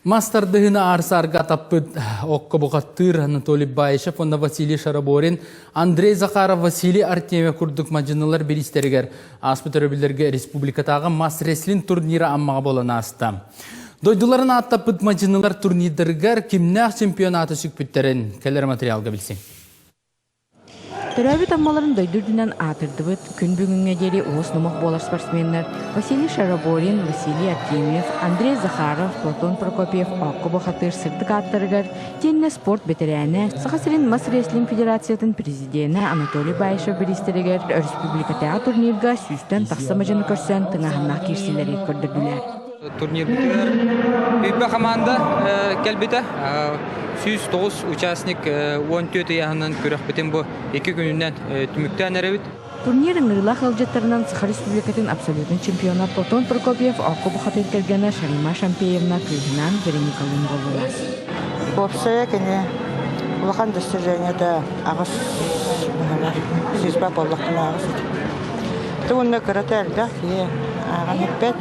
Мас тардыһыны аар-саарга атаппыт окко бухаттыыр Анатолий Баишев уонна Василий Шараборин, Андрей Захаров, Василий Артемьев курдук мадьынылар бириистэригэр ааспыт өрөбүллэргэ республикатааҕы мас-рестлинг турнира Аммаҕа буолан ааста. Дойдуларын ааттаппыт мадьынылар турнирдарыгар кимнээх чемпионаты сүкпүттэрин кэлэр материалга билсиҥ. Төрөөбүт Аммаларын дойду үрдүнэн аатырдыбыт, күн бүгүҥҥэ диэри уос номох буолар спортсменнар Василий Шараборин, Василий Артемьев, Андрей Захаров, Платон Прокопьев Оокко Бухатыыр сырдык ааттарыгар итиэннэ спорт бэтэрээнэ, Саха сирин мас-рестлинг федерациятын президенэ Анатолий Баишев бириистэригэр өрөспүүбүлүкэтээҕи турнирга сүүстэн тахса мадьыны көрсөн тыҥааһыннаах киирсиилэри көрдөрдүлэр. Турнирбытыгар үппэ хамаанда кэлбитэ. 109 участник 14 ыйааһынан күрэхпитин бу икки күнүнэн түмүктээн эрэбит. Турнир ыҥырыылаах ыалдьыттарынан Саха Республикатын абсолютнай чемпиона Платон Прокопьев Оокко Бухатыыр кэргэнэ Шарима Шампеевна кыыһынаан Вероникалыын буоллулар. Уопсайа кини улахан достижениета аҕыс быһалар. Сүүспэ буоллахпына аҕыс этэ. Уонна кырата элбэх киһи ааҕан эппэт.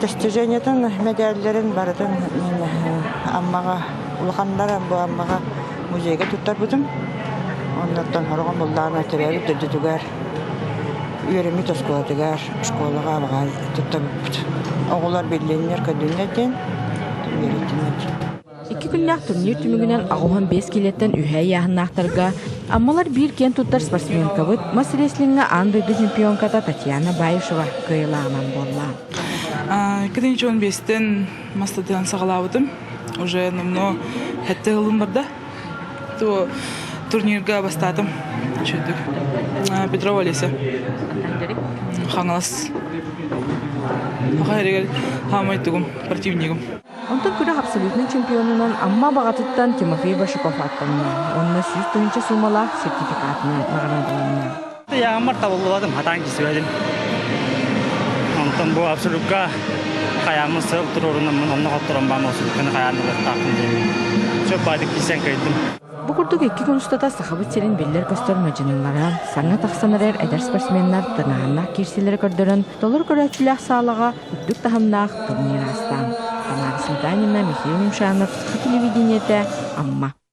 Достижениетын мэдээллэрин барытын мин Аммаҕа улаханнар бу Аммаҕа музейга туттарбытым. Оннуттан хороҕон буллаҕына төрөөбүт дойдутугар үөрэммит оскуолатыгар школаҕа абаҕа туттарбыппыт. Оҕолор биллиннэр, көрдүннэр диэн үөрэттиннэр диэн. Икки күннээх турнир түмүгүнэн 85 киилэттэн үһэ ыйааһыннаахтарга Аммалар биир киэн туттар спортсменкабыт мас-рестлиҥҥэ аан дойду чемпионката Татьяна Баишева кыайыылааҕынан буолла. 2015-тэн мас тардыһан саҕалаабытым. Уже номнуо сэттэ сылым барда. То турнирга бастаатым. Үчүгдүк. Петрова Олеся. Хаҥалас. Аха эригэр хаамай тугум, противнигым. Онтон күрэх абсолютнай чемпионунан Амма баҕатыттан Тимофей Башуков ааттанна уонна 100 тыһыынча суумалаах сертификатынан наҕараадаланна. Яаммар табыллыбатым, хатаан кисибэтим. Онтон бу абсолютка хайааммын сыл туруорунаммын онно хотторон баам абсолютканы хайаан ылыахтаахпын диэммин. Сөп баадык кисэн кыйдым. Бу курдук икки күн устата Сахабыт сирин биллэр-көстөр мадьынылара, саҥа тахсан эрэр эдэр спортсменнар тыҥааһыннаах киирсиилэри көрдөрөн, толору көрөөччүлээх саалаҕа үрдүк таһымнаах турнир ааста. Тамара Сметанина, Михаил Юмшанов, Саха телевидениетэ, Амма.